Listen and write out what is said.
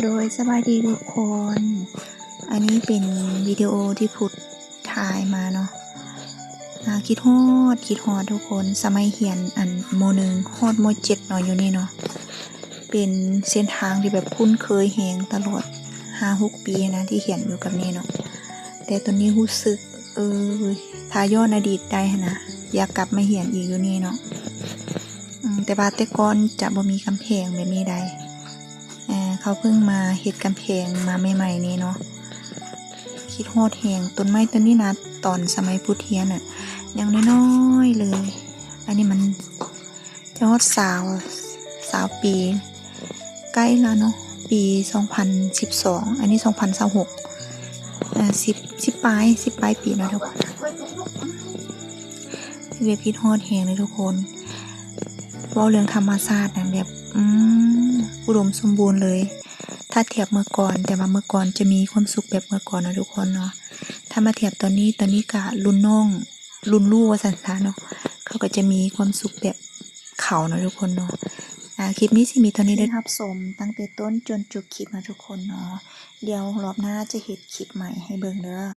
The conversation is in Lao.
ໂດຍ ສະບາຍດີທຸກຄົນ ອັນນີ້ເປັນວິດີໂອທີ່ພຸດຖ່າຍມາເນາະ. ອາ ຄິດຮອດ ຄິດຮອດທຸກຄົນ ສະໄໝຮຽນອັນ ມໍໜຶ່ງ ຮອດມໍເຈັດເນາະ ຢູ່ນີ້ເນາະ. ເປັນເສັ້ນທາງທີ່ແບບຄຸ້ນເຄີຍແຮງຕະຫຼອດຫ້າຫົກປີນະ ທີ່ຮຽນຢູ່ກັບນີ້ເນາະ. ແຕ່ຕອນນີ້ຮູ້ສຶກ ເອີ ຖ້າຍ້ອນອະດີດໄດ້ຫັ້ນນະ ຢາກກັບມາຮຽນອີກຢູ່ນີ້ເນາະ. ອືມ ແຕ່ວ່າແຕ່ກ່ອນຈະບໍ່ມີກຳແພງແບບນີ້ໃດ. ເອີ ເຂົາເພິ່ງມາເຮັດກຳແພງມາໃໝ່ໆນີ້ເນາະ. ຄິດຮອດແຮງ ຕົ້ນໄມ້ຕົ້ນນີ້ນະ ຕອນສະໄໝພຸດຮຽນນະ ຍັງນ້ອຍໆເລີຍ. ອັນນີ້ມັນຈະຮອດຊາວ ຊາວປີ ໃກ້ລະເນາະ ປີສອງພັນສິບສອງ ອັນນີ້ສອງພັນຊາວຫົກ ເອີ ສິບ ສິບປາຍ ສິບປາຍປີແລ້ວທຸກຄົນ. ແບບຄິດຮອດແຮງເລີຍທຸກຄົນ ເວົ້າເລື່ອງທຳມະຊາດນະ ແບບ ອືມ ອຸດົມສົມບູນເລີຍ ຖ້າທຽບເມື່ອກ່ອນ. ແຕ່ວ່າເມື່ອກ່ອນຈະມີຄວາມສຸກແບບເມື່ອກ່ອນເນາະທຸກຄົນເນາະ. ຖ້າມາທຽບຕອນນີ້ ຕອນນີ້ກະລຸ້ນນ້ອງ ລຸ້ນລູກວ່າຊັ້ນຊະເນາະ ເຂົາກໍຈະມີຄວາມສຸກແບບເຂົາເນາະທຸກຄົນເນາະ. ອາ ຄລິບນີ້ຊິມີເທົ່ານີ້ເດີ ຮັບຊົມຕັ້ງແຕ່ຕົ້ນຈົນຈົບຄລິບເນາະທຸກຄົນເນາະ. ດຽວຮອບໜ້າຈະເຮັດຄລິບໃໝ່ໃຫ້ເບິ່ງເດີ.